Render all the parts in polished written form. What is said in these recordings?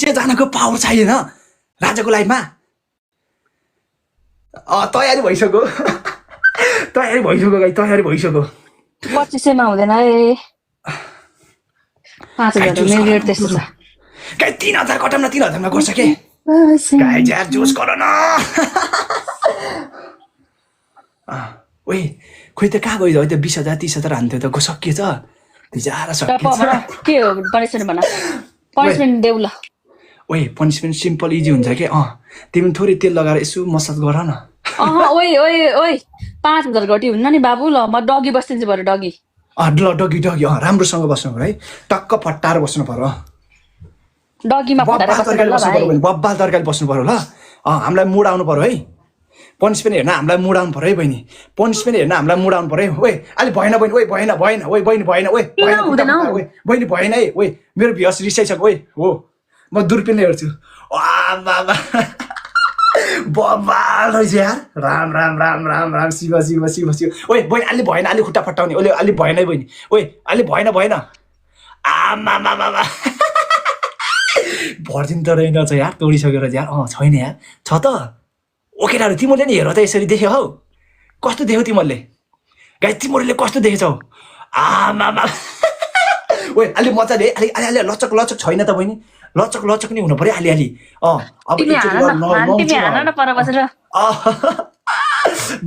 जनाको पावर चाहिएन राजाको लाइफमा तयारी भइसक्यो तयारी भइसक्यो गाई तयारी भइसक्यो 2500 मा हुँदैन है 5000 मेरो रेट त्यस्तो छ गाई 3000 कटाउन 3000 मा गर्छ के गाई यार जोस गर न ओइ खोइ त कहाँ गयो त 20000 30000 हान्थ्यो त सकिएछ बिचारा सकिएछ के हो पनिसमेन्ट भन पनिसमेन्ट देऊ ल ओइ पनिसमेन्ट सिम्पल इजी हुन्छ के तिमी थोरै तेल लगाएर यसो मसाज गर न ओइ ओइ ओइ 5000 घटी हुन्न नि बाबु ल म डगी बस्दिन्छु भरे डगी ल डगी डगी राम्रोसँग बस्नु पर्यो है टक्क फट्टाएर बस्नु पर्यो डगीमा फटाएर बस्नु पर्यो बब्बाल तरकारी बस्नु पर्यो ल हामीलाई मुड आउनु पर्यो है पनिसमेन्ट हेर्न हामीलाई मुड आउनु पर्यो है बहिनी पनिसमेन्ट हेर्न हामीलाई मुड आउनु पर्यो है ओइ अलि भएन बहिनी ओइ भएन भएन ओइ बहिनी भएन ओइ बहिनी भएन है ओइ मेरो भ्युस रिसाइसक्यो ओइ हो म दुर्पिनले हेर्छु बाबा बब्बाल रहेछ यार राम राम राम राम राम शिव शिव शिव शिव ओइ बहिनी अलि भएन अलि खुट्टा फट्टाउने ओले अलि भएन है बहिनी ओइ अलि भएन भएन आमा मामा भर्जिन त रहेनछ यार तोडिसकेर यार छैन यार छ त ओकेटाहरू तिमीले नि हेर त यसरी देख्यौ हौ कस्तो देख्यौ तिमीले गाई तिमीले कस्तो देखेछौ आमा ओइ अलि मजाले अलि अलि लचक लचक छैन त बहिनी लचक लचक नि हुनु पर्यो अलि अलि अब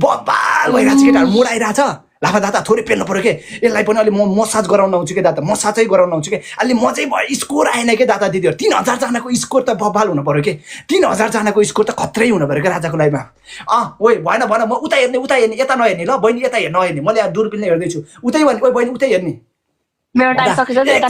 बब्बाल भइरहेको छ केटाहरू मुड आइरहेछ लाफा दादा थोरै पेल्नु पर्यो के यसलाई पनि अलि म मसाज गराउन आउँछु के दादा मसाजै गराउन आउँछु के अलि मजै भयो स्कोर आएन के दादा दिदीहरू 3000 जनाको स्कोर त बब्बाल हुनु पर्यो के 3000 जनाको स्कोर त खत्रै हुनु पर्यो के राजाको लाइफमा ओइ भएन भएन म उता हेर्ने यता नहेर्ने ल बहिनी यता नहेर्ने मैले यहाँ दूरबीनले हेर्दैछु उतै भने ओइ बहिनी उतै हेर्ने मेरो टाइम सकिसक्यो